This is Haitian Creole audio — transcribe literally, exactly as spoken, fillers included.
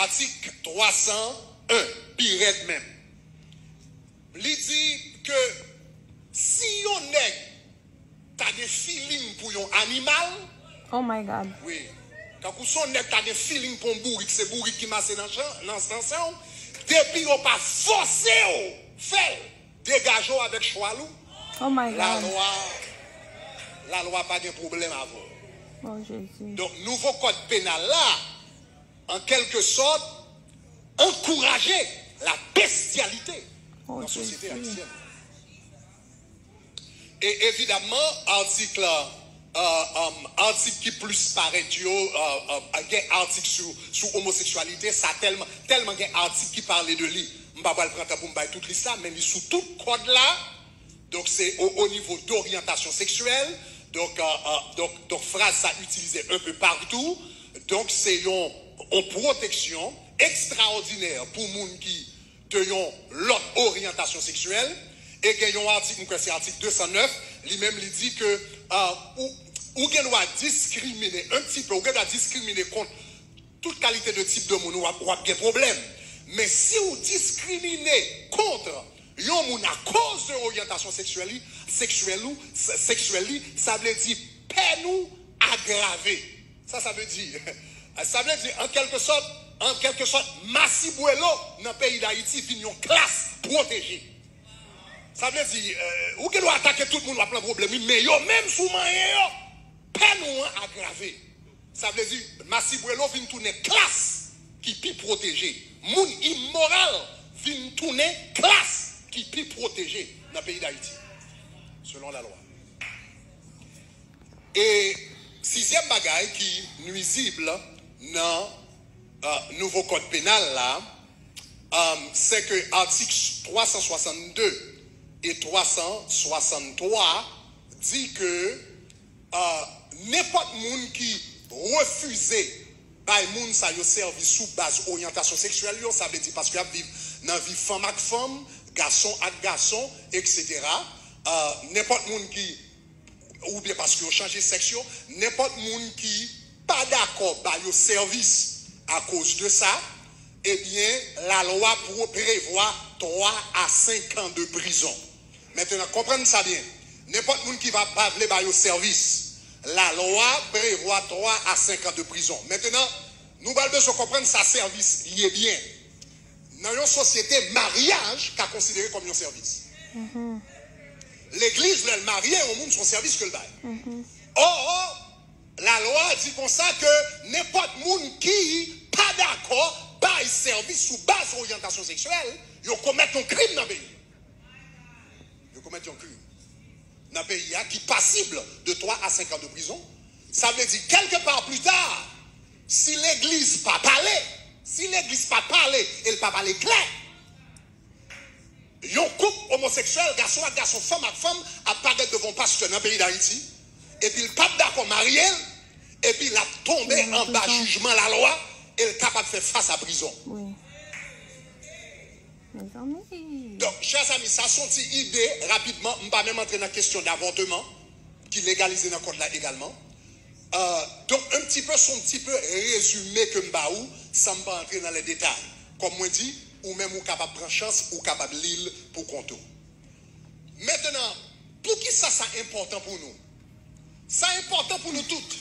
Atik twa san en, pi rèd menm. Li di ke si yon nèg ta gen feeling pou yon animal, Oh my God. Wi. Tankou si yon nèg ta gen feeling pou yon bourik, se bourik ki mase nan chan, nan, nan san w. Depi yo pa fòse w fè l, degaje w avèk chwal ou. Oh my God. Lalwa, lalwa pa gen pwoblèm avè w. Oh Jezi. Donk, nouvo kòd penal la, an kèlke sòt, ankouraje la bestyalite Oh nan sosyete Jezi. ayisyèn. E evidamman, atik, euh, euh, atik ki plis parèt yo, euh, euh, gen atik sou, sou omoseksyalite, sa tèlman, tèlman gen atik ki pale de li. M pa pral pran tan pou m bay tout lis la, men li sou tout kòd la. Donk, se o, o nivo doryantasyon seksyèl. Donk, euh, euh, donk, donk, fraz sa itilize un peu partout. Donk, se yon, yon pwoteksyon ekstraòdinè pou moun ki de yon lòt oryantasyon seksyèl. E gen yon atik, m kwè se atik de san nèf, li menm li di ke, euh, ou, ou gen dwa diskrimine un petit peu, ou gen dwa diskrimine kont tout kalite de tip de moun, w ap, w ap gen pwoblèm. Men si w diskrimine kont yon moun akoz de oryantasyon seksyèl li, seksyèl ou, se-, seksyèl li, sa vle di pèn ou agrave. Sa, sa vle di, sa vle di, an kèlke sòt, an kèlke sòt, masibwelo nan peyi Dayiti vin yon klas pwoteje. Sa vle di, euh, ou gen dwa atake tout moun, w ap nan pwoblèm, wi, men yo menm, si w manyen yo, pèn ou an agrave. Sa vle di, masibwelo vin tounen klas ki pi pwoteje. Moun imoral vin tounen klas ki pi pwoteje nan peyi Dayiti, selon lalwa. E sizyèm bagay ki nwizib nan, euh, nouvo kòd penal la, euh, se ke atik twa san swasannde e twa san swasanntwa di ke, euh, nenpòt moun ki refize bay moun sa yo sèvis sou baz oryantasyon seksyèl yo, sa vle di paske y ap viv nan vi fanm ak fanm, gason ak gason, etsetera. Euh, nenpòt moun ki, oubyen paske yo chanje sèks yo, nenpòt moun ki pa dakò ba yo sèvis akoz de sa, ebyen, lalwa pre-, prevwa twa a senk an de prizon. Mentnan, konprann sa byen. Nenpòt moun ki va pa vle ba yo sèvis, lalwa prevwa twa a senk an de prizon. Mentnan, nou pral bezwen konprann sa sèvis li ye byen. Nan yon sosyete, maryaj ka konsidere kòm yon sèvis. Legliz, lè l marye yon moun, se yon sèvis ke l bay. Ò, lalwa di konsa ke nenpòt moun ki pa dakò bay sèvis sou baz oryantasyon seksyèl, yo komèt yon krim nan peyi. Yo komèt yon krim nan peyi a ki pasib de twa a senk an de prizon. Sa vle di, kèlkepa pli ta, si legliz pa pale, si legliz pa pale e l pa pale klè, yon koup omoseksyèl, gason ak gason, fanm ak fanm, ap parèt devan yon pastè nan peyi Dayiti, epi l p ap dakò marye l, epi l ap tonbe anba jijman lalwa, e l kapab fè fas a prizon. Wi. Mezanmi. Donk, chè zanmi, sa se yon ti ide, rapidman, m pa menm antre nan kesyon davòtman, ki legalize nan kòd la egalman. Euh, donk, un petit peu, se yon ti pe rezime ke m ba ou, san m pa antre nan lè detay. Kòm mwen di, ou menm ou kapab pran chans, ou kapab li l pou kont ou. Mentnan, poukisa sa enpòtan pou nou? Sa enpòtan pou nou tout.